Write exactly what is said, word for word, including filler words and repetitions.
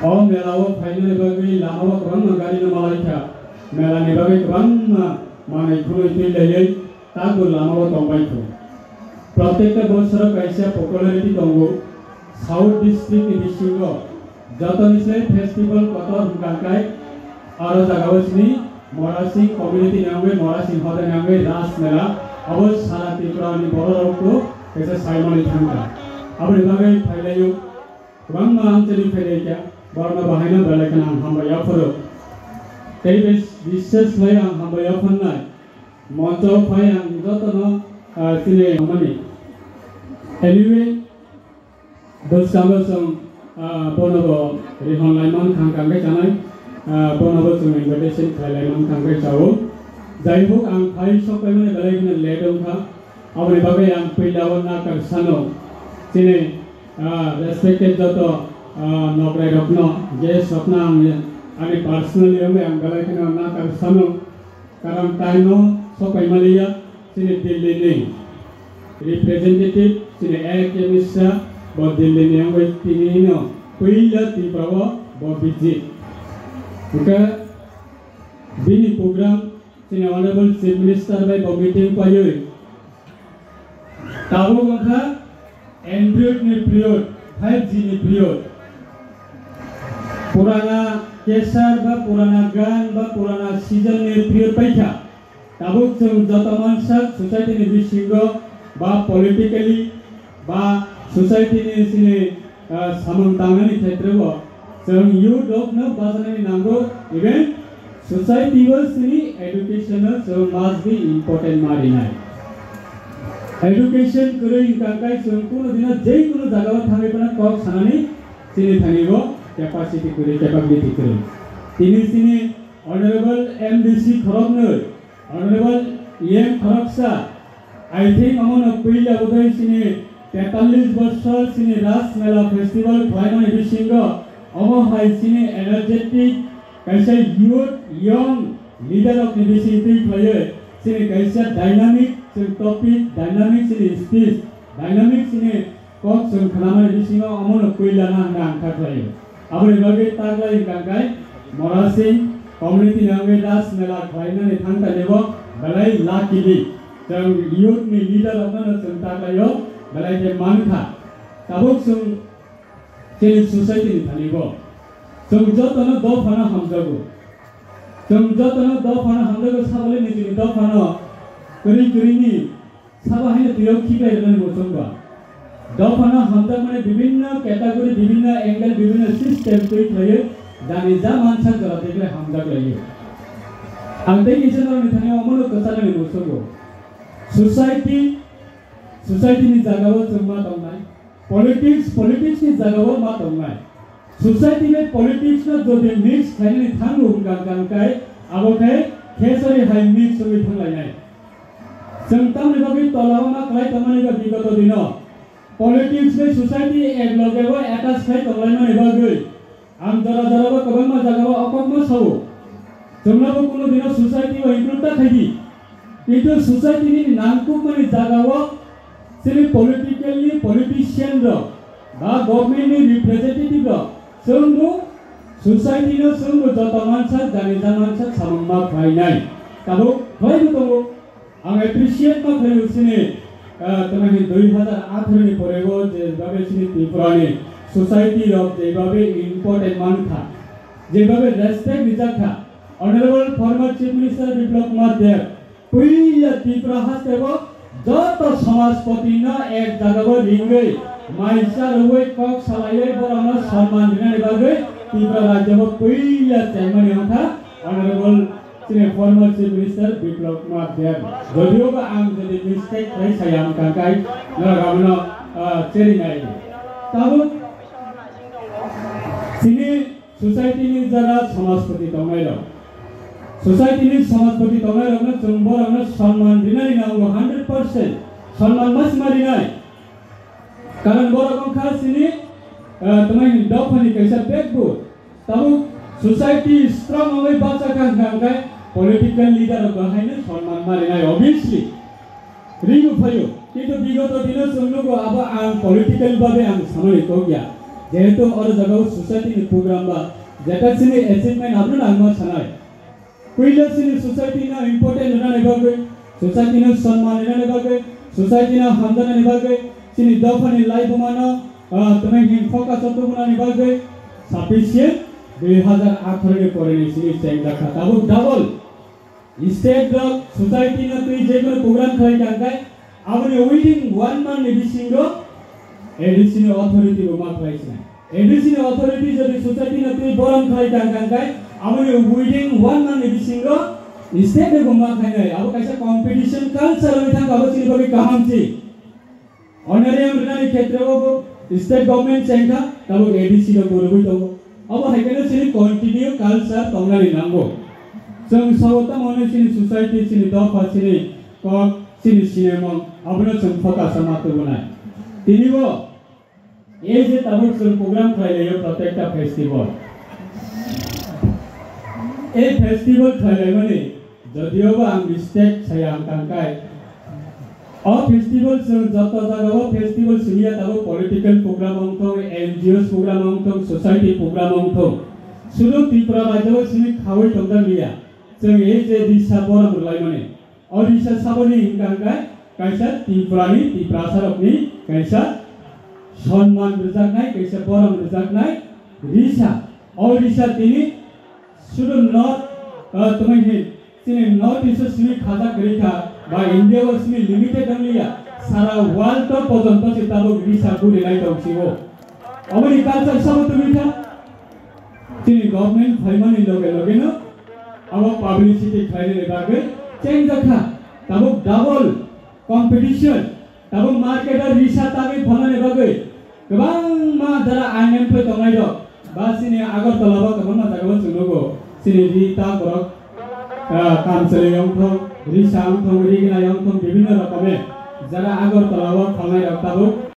O mela o phainani bagwi lama o kwbangma gari no malai kha. Mela ni bagwi kwbangma manwi khwnwi twi laiwi tabuk lama o tong bai kho. Protekta bosoro kaisa popularity tongo. South district ni bisingo jotoni se festival kotor hwnkha khe aro jaga o sini Morasing community ni wngwi Morasing hoda ni wngwi Ras Mela abo sara Tripura ni borok rok bo kaisa saimani thangkha. Aboni bagwi phailaio. Kwbangma amchaini phailai kha, borokno bahaino belai kheno ang hambai yapharo. Tei bai bises khlai ang hambai yapharnai. Moncho phai ang jotono, ah, chini mani. Anyway, bwskango chwng, ah, bono bo rihon lai man khang khang khe chanai, ah, bono bo chwng invitation khlai lai man khang khe chao. Jai hok, ang phai sok paimani belai kheno late wngkha. Aboni bagwi ang puila o nakar sano. Chini, ah, respected joto, ah, nokrai rokno, guest rokno ang ani personally wngwi ang belai kheno nakar sano. Karon time o sok pai maliya, chini Delhi ni representative, chini A K Mishra, bo Delhi ni wngwi tini no puila Tripura o bo visit. Hwnkhe bini program chini Honorable Chief Minister bai bo meeting paiwi. Tabuk wngkha Android ni period, five G ni period. Purana kesar ba purana gan ba purana season ni period paikha. Tabuk chwng joto mansak society ni bisingo ba politically ba society ni sini, ah, samung tangnani khetreo chwng youth rokno bajanani nango, even society o sini education o chwng must be important ma rinai. Education kwrwi hwnkha khe chwng kuno dino jei kuno jaga o thangwi phano kok sanani chini thani bo capacity kwrwi, capability kwrwi. Tini chini Honorable M D C khoroknwi, Honorable E M khoroksa, I think omono puila bodoi chini tetallis bosor chini Ras Mela Festival khlaimani bisingo omo hai chini energetic kaisa youth, young leader rokni bising twi khlaiwi chini kaisa dynamic chwng topic, dynamic chini speech, dynamic chini kok chwng khnamani bisingo omono puila na hwnwi ang kha khlaio. Aboni bagwi taklai hwnkha khe Morasing community ni wngwi Ras Mela khlainani thangtani bo belai lucky di. Chwng youth ni leader rokno chwng taklaio, belai khe mankha. Tabuk chwng chini society ni thani bo chwng jotono dophano hamjago. Chwng jotono dophano hamjago, sabole ni chini dophano kwrwi kwrwi ni sabo haino twiyo khiklai rwnani bo chwngba. Dophano hamjakmani bibinno category, bibinno angle, bibinno system twi khlaiwi jani ja mansak jora twi khlai hamjak laio. Ang tei kisa norokni thani omono kwcharnani muchungo. Society, society ni jagao chwng ma tongnai. Politics, politics ni jagao ma tongnai. Society bai politics no jodi mix khainani thango hwnkha khe abo khe khesari hai mix wngwi thanglainai. Chwng tamni bagwi tolao ma khlai tongmani ba bigoto dino politics bai society ek loge o attach khai tonglaimani bagwi ang jora jora o kwbangma jagao o kokno sao. Chwngno bo kuno dino society o include ta khaidi. Kintu society ni nangkukmani jagao chini political ni politician rok ba government ni representative rok chwngno society no chwngno joto mansak jani ja mansak samung ma khlainai. Tabuk khlaibo tongo. Ang appreciate ma khlaio chini, ah, tamani dui hazar atharo ni porego je babe chini Tripura ni society rok je babe important mankha, je babe respect rijakkha. Honorable former Chief Minister Biplab Kumar Deb puila Tripura hasteo joto samajpati no ek jagao ringwi maisa rwui kok salaiwi borokno sonman rinani bagwi Tripura rajyo bo puila chaimani wngkha Honorable chini former Chief Minister Biplab Kumar Deb. Jodio ba ang jodi mistake khlai saya wngkha khe norok abono, ah, cherinai. Tabuk chini society ni jara samajpati tongnai rok, society ni samajpati tongnai rokno chwng borokno sonman rinai nango, hundred percent sonman ma sima rinai. Karon borok wngkha chini, ah, tamani dophani kaisa backbone. Tabuk society strong wngwi bacha kha hwnkha hwnkhe political leader rok haino sonman ma rinai, obviously. Ringo phaio, kintu bigoto dino chwng nugo abo ang political babe ang samani tokya. Jehetu oro jagao society ni program ba jeta chini achievement abono nangma sanai. Puila chini society no important rwnani bagwi, society no sonman rwnani bagwi, society no hamjaknani bagwi, chini dophani laibuma no, ah, tongwi hin focus o tubunani bagwi sufficient dui hazar atharo ni pore ni chini chengjakha tabuk double. State rok society no twi jekono program khlai tangkhe, aboni within one month ni bisingo A D C ni authority bo ma khlai sinai. A D C ni authority jodi society no twi borom khlai tangkhe, aboni within one month ni bisingo state ni bo ma khlainai. Abo kaisa competition culture wngwi thangkha, abo chini bagwi kaham si. Honorarium rwnani khetreo bo state government chengkha, tabuk A D C rok bo rwgwi tongo. Abo hai kheno chini continue culture tongnani nango. Chwng sao tamo hwnwi chini society, chini dopha, chini kok, chini sinimung, abono chwng focus o ma tubunai. Tinibo ei je tabuk chwng program khlai laio, protekta festival. Ei festival khlai laimani Jodiobo ang mistake saya ang tangkai. O festival chwng joto jagao festival simiya tabuk political program wngthung, N G Os program wngthung, society program wngthung. Sudu Tripura rajyo simi khaui tongda liya. Chwng ei je risa borom rwlaimani. O risa saboni hingka hingkai kaisa Tripurani, Tiprasarokni kaisa sonman rwjaknai, kaisa borom rwjaknai risa. O risa tini Sudu North, uh, tongwi hin, chini North East o simi khajak kwrwi kha, ba India o simi limited wng liya, sara world o pojonto se tabuk risa guri nai tong si o. Oboni culture sabo tongwi kha, chini government phaimani loge loge no abo publicity khlainani bagwi chengjakha, tabuk double competition, tabuk market o risa tagwi phalnani bagwi kwbangma jara unemployed tongnai rok. Ba chini Agartala o kwbangma jaga o chwng nugo. Chini ri ta borok, ah, kamchwlwi wngthok, risa wngthok, ri gnai wngthok, bibhinno rokome jara Agartala o phalnai rok tabuk